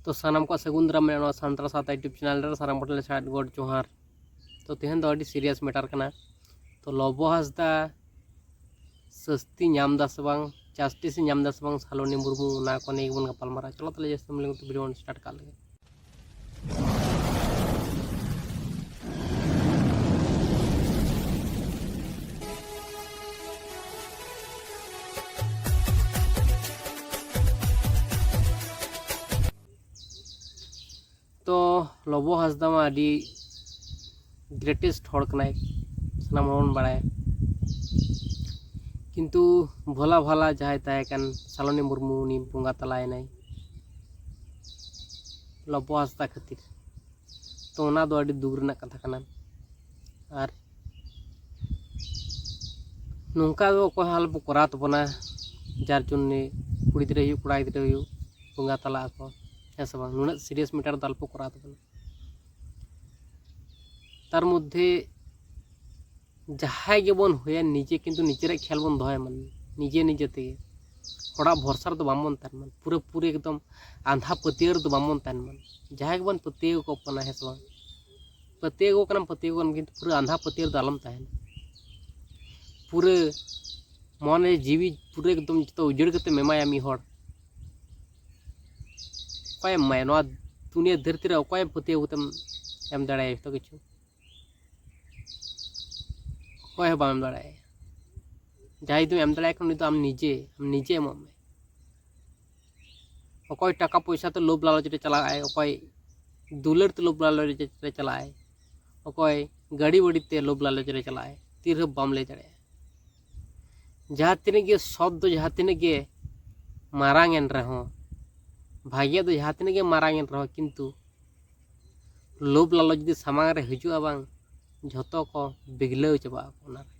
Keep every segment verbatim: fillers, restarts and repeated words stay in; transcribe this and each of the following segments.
ᱛᱚ ᱥᱟᱱᱟᱢ ᱠᱚᱣᱟᱜ ᱥᱟᱹᱜᱩᱱ ᱫᱟᱨᱟᱢ ᱢᱮᱱᱟᱜᱼᱟ ᱱᱚᱣᱟ ᱥᱟᱱᱛᱟᱲ ᱥᱟᱶᱛᱟ YouTube ᱪᱮᱱᱮᱞ ᱨᱮ᱾ ᱥᱟᱱᱟᱢ ᱠᱚᱴᱷᱮᱱ ᱞᱮ ᱥᱟᱭ ᱟᱴ ᱜᱚᱰ ᱡᱚᱦᱟᱨ᱾ ᱛᱚ ᱛᱮᱦᱮᱧ ᱫᱚ ᱟᱹᱰᱤ ᱥᱤᱨᱤᱭᱟᱥ ᱢᱮᱴᱟᱨ ᱠᱟᱱᱟ᱾ ᱛᱚ ᱞᱚᱵᱚ ᱦᱟᱸᱥᱫᱟ ᱥᱟᱹᱥᱛᱤ ᱧᱟᱢ ᱮᱫᱟ ᱥᱮ ᱵᱟᱝ, ᱡᱟᱥᱴᱤᱥ ᱮ ᱧᱟᱢ ᱮᱫᱟ ᱥᱮ ᱵᱟᱝ, ᱥᱟᱞᱚᱱᱤ ᱢᱩᱨᱢᱩ, ᱚᱱᱟ ᱠᱚ ᱱᱤᱭᱮ ᱜᱮᱵᱚᱱ ᱜᱟᱯᱟᱞ ᱢᱟᱨᱟᱣᱟ᱾ ᱪᱚᱞᱚ ᱛᱟᱦᱞᱮ ᱡᱟᱹᱥᱛᱤ ᱵᱟᱝ ᱞᱟᱹᱭ ᱠᱟᱛᱮ ᱵᱷᱤᱰᱤᱭᱳ ᱵᱚᱱ ᱥᱴᱟᱨᱴ ᱠᱟᱜ ᱞᱮᱜᱮ᱾ ᱛᱚ ᱞᱚᱵᱚ ᱦᱟᱸᱥᱫᱟ ᱢᱟ ᱟᱹᱰᱤ ᱜᱨᱮᱴᱮᱥᱴ ᱦᱚᱲ ᱠᱟᱱᱟᱭ, ᱥᱟᱱᱟᱢ ᱦᱚᱲ ᱵᱚᱱ ᱵᱟᱲᱟᱭᱟ᱾ ᱠᱤᱱᱛᱩ ᱵᱷᱳᱞᱟ ᱵᱷᱟᱞᱟ ᱡᱟᱦᱟᱸᱭ ᱛᱟᱦᱮᱸ ᱠᱟᱱ ᱥᱟᱞᱚᱱᱤ ᱢᱩᱨᱢᱩ, ᱩᱱᱤ ᱵᱚᱸᱜᱟ ᱛᱟᱞᱟᱭᱮᱱᱟᱭ ᱞᱚᱵᱚ ᱦᱟᱸᱥᱫᱟ ᱠᱷᱟᱹᱛᱤᱨ᱾ ᱛᱚ ᱚᱱᱟ ᱫᱚ ᱟᱹᱰᱤ ᱫᱩᱠ ᱨᱮᱱᱟᱜ ᱠᱟᱛᱷᱟ ᱠᱟᱱᱟ᱾ ᱟᱨ ᱱᱚᱝᱠᱟ ᱫᱚ ᱚᱠᱚᱭ ᱦᱚᱸ ᱟᱞᱚ ᱵᱚ ᱠᱚᱨᱟᱣ ᱛᱟᱵᱚᱱᱟ, ᱡᱟᱨ ᱡᱚᱱᱱᱮ ᱠᱩᱲᱤ ᱜᱤᱫᱽᱨᱟᱹ ᱦᱩᱭᱩᱜ, ᱠᱚᱲᱟ ᱜᱤᱫᱽᱨᱟᱹ ᱦᱩᱭᱩᱜ, ᱵᱚᱸᱜᱟ ᱛᱟᱞᱟᱜ ᱟᱠᱚ, ᱦᱮᱸ ᱥᱮ ᱵᱟᱝ? ᱱᱩᱱᱟᱹᱜ ᱥᱤᱨᱤᱭᱟᱥ ᱢᱮᱴᱟᱨ ᱫᱚ ᱟᱞᱚ ᱵᱚ ᱠᱚᱨᱟᱣ ᱛᱟᱵᱚᱱᱟ᱾ ᱛᱟᱨ ᱢᱚᱫᱽᱫᱷᱮ ᱡᱟᱦᱟᱸᱭ ᱜᱮᱵᱚᱱ ᱦᱩᱭᱟ, ᱱᱤᱡᱮ ᱠᱤᱱᱛᱩ ᱱᱤᱡᱮᱨᱟᱜ ᱠᱷᱮᱭᱟᱞ ᱵᱚᱱ ᱫᱚᱦᱚᱭ ᱢᱟ, ᱱᱤᱡᱮ ᱱᱤᱡᱮ ᱛᱮᱜᱮ᱾ ᱦᱚᱲᱟᱜ ᱵᱷᱚᱨᱥᱟ ᱨᱮᱫᱚ ᱵᱟᱝᱵᱚᱱ ᱛᱟᱦᱮᱱ ᱢᱟ, ᱯᱩᱨᱟᱹᱯᱩᱨᱤ ᱮᱠᱫᱚᱢ ᱟᱸᱫᱷᱟ ᱯᱟᱹᱛᱭᱟᱹᱣ ᱨᱮᱫᱚ ᱵᱟᱝᱵᱚᱱ ᱛᱟᱦᱮᱱ ᱢᱟ᱾ ᱡᱟᱦᱟᱸᱭ ᱜᱮᱵᱚᱱ ᱯᱟᱹᱛᱭᱟᱹᱣ ᱠᱚ ᱠᱟᱱᱟ, ᱦᱮᱸ ᱥᱮ ᱵᱟᱝ? ᱯᱟᱹᱛᱭᱟᱹᱣ ᱠᱚ ᱠᱟᱱᱟᱢ, ᱯᱟᱹᱛᱭᱟᱹᱣ ᱠᱚ ᱠᱟᱱᱟᱢ, ᱠᱤᱱᱛᱩ ᱯᱩᱨᱟᱹ ᱟᱸᱫᱷᱟ ᱯᱟᱹᱛᱭᱟᱹᱣ ᱨᱮᱫᱚ ᱟᱞᱚᱢ ᱛᱟᱦᱮᱱᱟ᱾ ᱯᱩᱨᱟᱹ ᱢᱚᱱᱮ ᱡᱤᱣᱤ ᱯᱩᱨᱟᱹ ᱮᱠᱫᱚᱢ ᱡᱚᱛᱚ ᱩᱡᱟᱹᱲ ᱠᱟᱛᱮᱢ ᱮᱢᱟᱭᱟ ᱢᱤᱫ ᱦᱚᱲ᱾ ᱚᱠᱚᱭᱮᱢ ᱮᱢᱟᱭᱟ? ᱱᱚᱣᱟ ᱫᱩᱱᱤᱭᱟᱹ ᱫᱷᱟᱹᱨᱛᱤ ᱨᱮ ᱚᱠᱚᱭᱮᱢ ᱯᱟᱹᱛᱭᱟᱹᱣ ᱠᱟᱛᱮᱢ ᱮᱢ ᱫᱟᱲᱮᱭᱟᱭᱟ ᱡᱚᱛᱚ ᱠᱤᱪᱷᱩ? ᱚᱠᱚᱭ ᱦᱚᱸ ᱵᱟᱢ ᱮᱢ ᱫᱟᱲᱮᱭᱟᱭᱟ᱾ ᱡᱟᱦᱟᱸᱭ ᱡᱩᱫᱤᱢ ᱮᱢ ᱫᱟᱲᱮᱭᱟᱭ ᱠᱷᱟᱱ, ᱩᱱᱤ ᱫᱚ ᱟᱢ ᱱᱤᱡᱮ, ᱟᱢ ᱱᱤᱡᱮ ᱮᱢᱚᱜ ᱢᱮ᱾ ᱚᱠᱚᱭ ᱴᱟᱠᱟ ᱯᱚᱭᱥᱟ ᱛᱮ ᱞᱳᱵᱷ ᱞᱟᱞᱚᱪ ᱨᱮ ᱪᱟᱞᱟᱜᱼᱟᱭ, ᱚᱠᱚᱭ ᱫᱩᱞᱟᱹᱲ ᱛᱮ ᱞᱳᱵᱷ ᱞᱟᱞᱚᱪ ᱨᱮ ᱪᱟᱞᱟᱜᱼᱟᱭ, ᱚᱠᱚᱭ ᱜᱟᱹᱰᱤ ᱵᱟᱹᱲᱤ ᱛᱮ ᱞᱳᱵᱷ ᱞᱟᱞᱚᱪ ᱨᱮ ᱪᱟᱞᱟᱜᱼᱟᱭ, ᱛᱤ ᱨᱮᱦᱚᱸ ᱵᱟᱢ ᱞᱟᱹᱭ ᱫᱟᱲᱮᱭᱟᱜᱼᱟ᱾ ᱡᱟᱦᱟᱸ ᱛᱤᱱᱟᱹᱜ ᱜᱮ ᱥᱚᱛ ᱫᱚ ᱡᱟᱦᱟᱸ ᱛᱤᱱᱟᱹᱜ ᱜᱮ ᱢᱟᱨᱟᱝ ᱮᱱ ᱨᱮᱦᱚᱸ, ᱵᱷᱟᱜᱮ ᱫᱚ ᱡᱟᱦᱟᱸ ᱛᱤᱱᱟᱹᱜ ᱜᱮ ᱢᱟᱨᱟᱝ ᱮᱱ ᱨᱮᱦᱚᱸ, ᱠᱤᱱᱛᱩ ᱞᱳᱵᱷ ᱞᱟᱞᱚᱪ ᱡᱩᱫᱤ ᱥᱟᱢᱟᱝ ᱨᱮ ᱦᱤᱡᱩᱜᱼᱟ ᱵᱟᱝ, ᱡᱷᱚᱛᱚ ᱠᱚ ᱵᱤᱜᱽᱞᱟᱹᱣ ᱪᱟᱵᱟᱜ ᱟᱠᱚ ᱚᱱᱟ ᱨᱮ᱾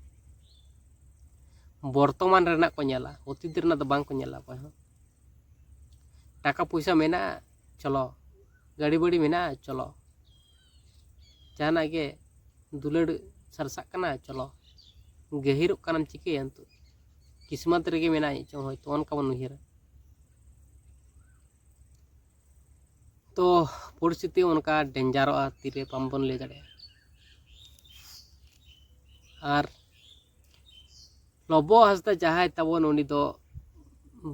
ᱵᱚᱨᱛᱚᱢᱟᱱ ᱨᱮᱱᱟᱜ ᱠᱚ ᱧᱮᱞᱟ, ᱚᱛᱤᱛ ᱨᱮᱱᱟᱜ ᱫᱚ ᱵᱟᱝ ᱠᱚ ᱧᱮᱞᱟ ᱚᱠᱚᱭ ᱦᱚᱸ᱾ ᱴᱟᱠᱟ ᱯᱚᱭᱥᱟ ᱢᱮᱱᱟᱜᱼᱟ, ᱪᱚᱞᱚ᱾ ᱜᱟᱹᱰᱤ ᱵᱟᱹᱲᱤ ᱢᱮᱱᱟᱜᱼᱟ, ᱪᱚᱞᱚ᱾ ᱡᱟᱦᱟᱱᱟᱜ ᱜᱮ ᱫᱩᱞᱟᱹᱲ ᱥᱟᱨᱥᱟᱜ ᱠᱟᱱᱟ, ᱪᱚᱞᱚ᱾ ᱜᱟᱹᱦᱤᱨᱚᱜ ᱠᱟᱱᱟᱢ, ᱪᱤᱠᱟᱹᱭᱟ ᱱᱤᱛᱚᱜ? ᱠᱤᱥᱢᱟᱛ ᱨᱮᱜᱮ ᱢᱮᱱᱟᱜᱼᱟ ᱪᱚᱝ, ᱦᱚᱭᱛᱳ ᱚᱱᱠᱟ ᱵᱚᱱ ᱩᱭᱦᱟᱹᱨᱟ᱾ ᱛᱚ ᱯᱚᱨᱤᱥᱛᱷᱤᱛᱤ ᱚᱱᱠᱟ ᱰᱮᱧᱡᱟᱨᱚᱜᱼᱟ, ᱛᱤᱨᱮ ᱵᱟᱝᱵᱚᱱ ᱞᱟᱹᱭ ᱫᱟᱲᱮᱭᱟᱜᱼᱟ᱾ ᱟᱨ ᱞᱚᱵᱚ ᱦᱟᱸᱥᱫᱟ ᱡᱟᱦᱟᱸᱭ ᱛᱟᱵᱚᱱ, ᱩᱱᱤ ᱫᱚ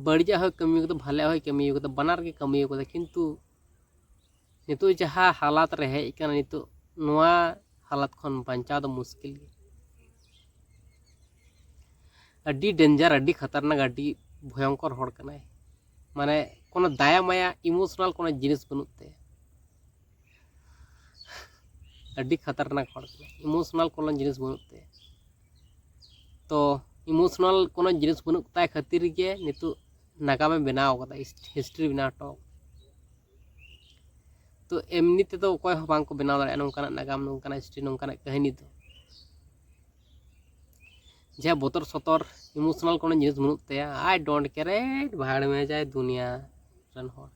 ᱵᱟᱹᱲᱤᱡᱟᱜ ᱦᱚᱸᱭ ᱠᱟᱹᱢᱤ ᱠᱟᱫᱟ, ᱵᱷᱟᱞᱮᱭᱟᱜ ᱦᱚᱸᱭ ᱠᱟᱹᱢᱤ ᱠᱟᱫᱟ, ᱵᱟᱱᱟᱨ ᱜᱮ ᱠᱟᱹᱢᱤ ᱠᱟᱫᱟ᱾ ᱠᱤᱱᱛᱩ ᱱᱤᱛᱚᱜ ᱡᱟᱦᱟᱸ ᱦᱟᱞᱟᱛ ᱨᱮ ᱦᱮᱡ ᱟᱠᱟᱱᱟ, ᱱᱤᱛᱚᱜ ᱱᱚᱣᱟ ᱦᱟᱞᱟᱛ ᱠᱷᱚᱱ ᱵᱟᱧᱪᱟᱣ ᱫᱚ ᱢᱩᱥᱠᱤᱞ ᱜᱮᱭᱟ᱾ ᱟᱹᱰᱤ ᱰᱮᱧᱡᱟᱨ, ᱟᱹᱰᱤ ᱠᱷᱟᱛᱟᱨᱱᱟᱠ, ᱟᱹᱰᱤ ᱵᱷᱚᱭᱚᱝᱠᱚᱨ ᱦᱚᱲ ᱠᱟᱱᱟᱭ᱾ ᱢᱟᱱᱮ ᱠᱳᱱᱳ ᱫᱟᱭᱟ ᱢᱟᱭᱟ, ᱤᱢᱳᱥᱚᱱᱟᱞ ᱠᱳᱱᱳ ᱡᱤᱱᱤᱥ ᱵᱟᱹᱱᱩᱜ ᱛᱟᱭᱟ᱾ ᱟᱹᱰᱤ ᱠᱷᱟᱛᱟᱨᱱᱟᱠ ᱦᱚᱲ ᱠᱟᱱᱟᱭ, ᱤᱢᱳᱥᱚᱱᱟᱞ ᱠᱳᱱᱳ ᱡᱤᱱᱤᱥ ᱵᱟᱹᱱᱩᱜ ᱛᱟᱭᱟ᱾ ᱛᱚ ᱤᱢᱳᱥᱚᱱᱟᱞ ᱠᱳᱱᱳ ᱡᱤᱱᱤᱥ ᱵᱟᱹᱱᱩᱜ ᱛᱟᱭ ᱠᱷᱟᱹᱛᱤᱨ ᱜᱮ ᱱᱤᱛᱚᱜ ᱱᱟᱜᱟᱢᱮ ᱵᱮᱱᱟᱣ ᱠᱟᱫᱟ, ᱦᱤᱥᱴᱨᱤ ᱵᱮᱱᱟᱣ ᱦᱚᱴᱚ ᱠᱟᱫᱟ᱾ ᱛᱚ ᱮᱢᱱᱤ ᱛᱮᱫᱚ ᱚᱠᱚᱭ ᱦᱚᱸ ᱵᱟᱝᱠᱚ ᱵᱮᱱᱟᱣ ᱫᱟᱲᱮᱭᱟᱜᱼᱟ ᱱᱚᱝᱠᱟᱱᱟᱜ ᱱᱟᱜᱟᱢ, ᱱᱚᱝᱠᱟᱱᱟᱜ ᱦᱤᱥᱴᱨᱤ, ᱱᱚᱝᱠᱟᱱᱟᱜ ᱠᱟᱹᱦᱱᱤ ᱫᱚ᱾ ᱡᱟᱦᱟᱸ ᱵᱚᱛᱚᱨ ᱥᱚᱛᱚᱨ, ᱤᱢᱳᱥᱚᱱᱟᱞ ᱠᱳᱱᱳ ᱡᱤᱱᱤᱥ ᱵᱟᱹᱱᱩᱜ ᱛᱟᱭᱟ, ᱟᱭ ᱰᱳᱱᱴ ᱠᱮᱭᱟᱨ, ᱵᱷᱟᱲ ᱢᱮ ᱡᱟᱭ ᱫᱩᱱᱤᱭᱟ ᱨᱮᱱ ᱦᱚᱲ,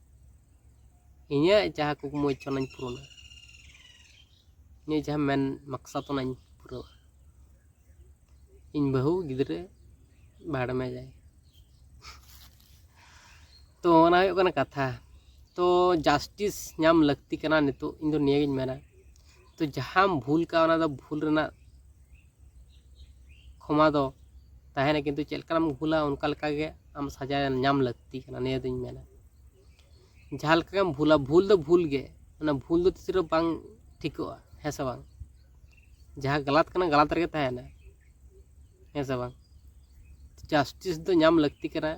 ᱤᱧᱟᱹᱜ ᱡᱟᱦᱟᱸ ᱠᱩᱠᱢᱩ ᱤᱪᱪᱷᱟ ᱚᱱᱟᱧ ᱯᱩᱨᱩᱱᱟ, ᱤᱧᱟᱹᱜ ᱡᱟᱦᱟᱸ ᱢᱮᱱ ᱢᱟᱠᱥᱟᱫ ᱚᱱᱟᱧ ᱯᱩᱨᱟᱹᱣᱟ, ᱤᱧ ᱵᱟᱹᱦᱩ ᱜᱤᱫᱽᱨᱟᱹ ᱵᱷᱟᱲ ᱢᱮ ᱡᱟᱭ᱾ ᱛᱚ ᱚᱱᱟ ᱦᱩᱭᱩᱜ ᱠᱟᱱᱟ ᱠᱟᱛᱷᱟ᱾ ᱛᱚ ᱡᱟᱥᱴᱤᱥ ᱧᱟᱢ ᱞᱟᱹᱠᱛᱤ ᱠᱟᱱᱟ ᱱᱤᱛᱚᱜ, ᱤᱧ ᱫᱚ ᱱᱤᱭᱟᱹᱜᱤᱧ ᱢᱮᱱᱟ᱾ ᱛᱚ ᱡᱟᱦᱟᱸᱢ ᱵᱷᱩᱞ ᱠᱟᱜᱼᱟ, ᱚᱱᱟ ᱫᱚ ᱵᱷᱩᱞ ᱨᱮᱱᱟᱜ ᱠᱷᱚᱢᱟ ᱫᱚ ᱛᱟᱦᱮᱱᱟ, ᱠᱤᱱᱛᱩ ᱪᱮᱫ ᱞᱮᱠᱟᱱᱟᱜ ᱮᱢ ᱵᱷᱩᱞᱟ ᱚᱱᱠᱟ ᱞᱮᱠᱟᱜᱮ ᱟᱢ ᱥᱟᱡᱟ ᱧᱟᱢ ᱞᱟᱹᱠᱛᱤ ᱠᱟᱱᱟ, ᱱᱤᱭᱟᱹ ᱫᱚᱧ ᱢᱮᱱᱟ᱾ ᱡᱟᱦᱟᱸ ᱞᱮᱠᱟ ᱜᱮᱢ ᱵᱷᱩᱞᱟ, ᱵᱷᱩᱞ ᱫᱚ ᱵᱷᱩᱞ ᱜᱮ, ᱚᱱᱟ ᱵᱷᱩᱞ ᱫᱚ ᱛᱤᱥ ᱨᱮᱦᱚᱸ ᱵᱟᱝ ᱴᱷᱤᱠᱚᱜᱼᱟ, ᱦᱮᱸ ᱥᱮ ᱵᱟᱝ? ᱡᱟᱦᱟᱸ ᱜᱟᱞᱟᱛ ᱠᱟᱱᱟ ᱜᱟᱞᱟᱛ ᱨᱮᱜᱮ ᱛᱟᱦᱮᱱᱟ, ᱦᱮᱸ ᱥᱮ ᱵᱟᱝ? ᱡᱟᱥᱴᱤᱥ ᱫᱚ ᱧᱟᱢ ᱞᱟᱹᱠᱛᱤ ᱠᱟᱱᱟ᱾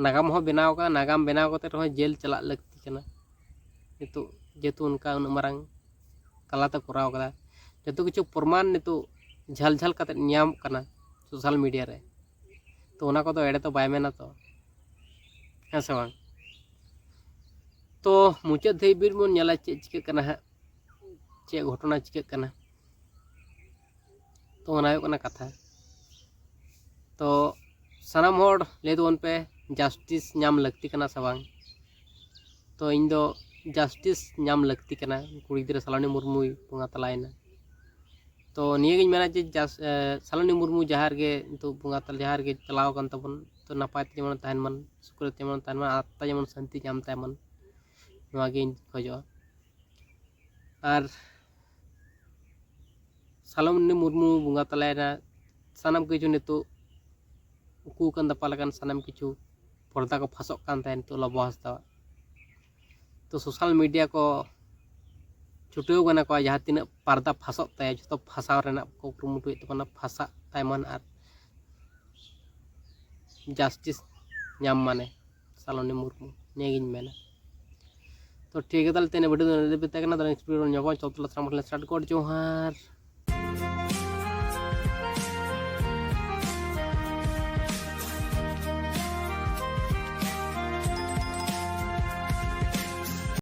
ᱱᱟᱜᱟᱢ ᱦᱚᱸ ᱵᱮᱱᱟᱣ ᱠᱟᱱᱟ, ᱱᱟᱜᱟᱢ ᱵᱮᱱᱟᱣ ᱠᱟᱛᱮ ᱨᱮᱦᱚᱸ ᱡᱮᱞ ᱪᱟᱞᱟᱜ ᱞᱟᱹᱠᱛᱤ ᱠᱟᱱᱟ᱾ ᱱᱤᱛᱚᱜ ᱡᱮᱦᱮᱛᱩ ᱚᱱᱠᱟ ᱩᱱᱟᱹᱜ ᱢᱟᱨᱟᱝ ᱜᱟᱞᱟᱛ ᱮ ᱠᱚᱨᱟᱣ ᱠᱟᱫᱟ, ᱡᱚᱛᱚ ᱠᱤᱪᱷᱩ ᱯᱨᱚᱢᱟᱱ ᱱᱤᱛᱚᱜ ᱡᱷᱟᱞ ᱡᱷᱟᱞ ᱠᱟᱛᱮ ᱧᱟᱢᱚᱜ ᱠᱟᱱᱟ ᱥᱳᱥᱟᱞ ᱢᱤᱰᱤᱭᱟ ᱨᱮ᱾ ᱛᱚ ᱚᱱᱟ ᱠᱚᱫᱚ ᱮᱲᱮ ᱛᱚ ᱵᱟᱭ ᱢᱮᱱᱟ ᱛᱚ, ᱦᱮᱸ ᱥᱮ ᱵᱟᱝ? ᱛᱚ ᱢᱩᱪᱟᱹᱫ ᱫᱷᱟᱹᱵᱤᱡ ᱵᱚᱱ ᱧᱮᱞᱟ ᱪᱮᱫ ᱪᱤᱠᱟᱹᱜ ᱠᱟᱱᱟ ᱦᱟᱸᱜ, ᱪᱮᱫ ᱜᱷᱚᱴᱚᱱᱟ ᱪᱤᱠᱟᱹᱜ ᱠᱟᱱᱟ᱾ ᱛᱚ ᱚᱱᱟ ᱦᱩᱭᱩᱜ ᱠᱟᱱᱟ ᱠᱟᱛᱷᱟ᱾ ᱛᱚ ᱥᱟᱱᱟᱢ ᱦᱚᱲ ᱞᱟᱹᱭ ᱛᱟᱵᱚᱱ ᱯᱮ, ᱡᱟᱥᱴᱤᱥ ᱧᱟᱢ ᱞᱟᱹᱠᱛᱤ ᱠᱟᱱᱟ ᱥᱮ ᱵᱟᱝ? ᱛᱚ ᱤᱧ ᱫᱚ ᱡᱟᱥᱴᱤᱥ ᱧᱟᱢ ᱞᱟᱹᱠᱛᱤ ᱠᱟᱱᱟ, ᱠᱩᱲᱤ ᱜᱤᱫᱽᱨᱟᱹ ᱥᱟᱞᱚᱱᱤ ᱢᱩᱨᱢᱩᱭ ᱵᱚᱸᱜᱟ ᱛᱟᱞᱟᱭᱮᱱᱟ᱾ ᱛᱚ ᱱᱤᱭᱟᱹᱜᱤᱧ ᱢᱮᱱᱟ ᱡᱮ ᱡᱟᱥ-, ᱮ, ᱥᱟᱞᱚᱱᱤ ᱢᱩᱨᱢᱩ ᱡᱟᱦᱟᱸ ᱨᱮᱜᱮ ᱱᱤᱛᱚᱜ ᱵᱚᱸᱜᱟ ᱛᱟᱞᱟ, ᱡᱟᱦᱟᱸ ᱨᱮᱜᱮ ᱪᱟᱞᱟᱣ ᱟᱠᱟᱱ ᱛᱟᱵᱚᱱ, ᱛᱚ ᱱᱟᱯᱟᱭ ᱛᱮ ᱡᱮᱢᱚᱱ ᱛᱟᱦᱮᱱ ᱢᱟᱱ, ᱥᱩᱠ ᱨᱮ ᱡᱮᱢᱚᱱ ᱛᱟᱦᱮᱱ ᱢᱟᱱ, ᱟᱛᱢᱟ ᱡᱮᱢᱚᱱ ᱥᱟᱱᱛᱤ ᱧᱟᱢ ᱛᱟᱭ ᱢᱟᱱ᱾ ᱱᱚᱣᱟ ᱜᱤᱧ ᱠᱷᱚᱡᱚᱜᱼᱟ᱾ ᱟᱨ ᱥᱟᱞᱚᱢᱱᱤ ᱢᱩᱨᱢᱩ ᱵᱚᱸᱜᱟ ᱛᱟᱞᱟᱭᱮᱱᱟ, ᱥᱟᱱᱟᱢ ᱠᱤᱪᱷᱩ ᱱᱤᱛᱚᱜ ᱩᱠᱩ ᱟᱠᱟᱱ ᱫᱟᱯᱟᱞ ᱟᱠᱟᱱ ᱥᱟᱱᱟᱢ ᱠᱤᱪᱷᱩ ᱯᱚᱨᱫᱟ ᱠᱚ ᱯᱷᱟᱥᱚᱜ ᱠᱟᱱ ᱛᱟᱦᱮᱸᱫ ᱱᱤᱛᱚᱜ ᱞᱚᱵᱚ ᱦᱟᱸᱥᱫᱟᱣᱟᱜ᱾ ᱛᱚ ᱥᱳᱥᱟᱞ ᱢᱤᱰᱤᱭᱟ ᱠᱚ ᱪᱷᱩᱴᱟᱹᱣ ᱠᱟᱱᱟ ᱠᱚ, ᱡᱟᱦᱟᱸ ᱛᱤᱱᱟᱹᱜ ᱯᱟᱨᱫᱟ ᱯᱷᱟᱥᱚᱜ ᱛᱟᱭᱟ ᱡᱷᱚᱛᱚ ᱯᱷᱟᱥᱟᱣ ᱨᱮᱱᱟᱜ ᱠᱚ ᱠᱩᱨᱩᱢᱩᱴᱩᱭᱮᱫ ᱛᱟᱵᱚᱱᱟ, ᱯᱷᱟᱥᱟᱜ ᱛᱟᱭᱢᱟᱱ ᱟᱨ ᱡᱟᱥᱴᱤᱥ ᱧᱟᱢ ᱢᱟᱱᱮ ᱥᱟᱞᱚᱱᱤ ᱢᱩᱨᱢᱩ, ᱱᱤᱭᱟᱹᱜᱤᱧ ᱢᱮᱱᱟ᱾ ᱛᱚ ᱴᱷᱤᱠ ᱜᱮᱭᱟ, ᱛᱟᱦᱚᱞᱮ ᱛᱮᱦᱮᱧ ᱵᱷᱤᱰᱤᱭᱳ ᱫᱚ ᱱᱚᱰᱮ ᱜᱮ ᱛᱟᱦᱮᱸ ᱠᱟᱱᱟ᱾ ᱛᱟᱦᱚᱞᱮ ᱱᱮᱠᱥᱴ ᱵᱷᱤᱰᱤᱭᱳ ᱨᱮ ᱧᱟᱯᱟᱢ, ᱛᱚᱛᱚ ᱞᱟ ᱥᱟᱱᱟᱢ ᱠᱚ ᱴᱷᱮᱱ ᱥᱴᱟᱨᱴ ᱜᱚᱰ ᱡᱚᱦᱟᱨ᱾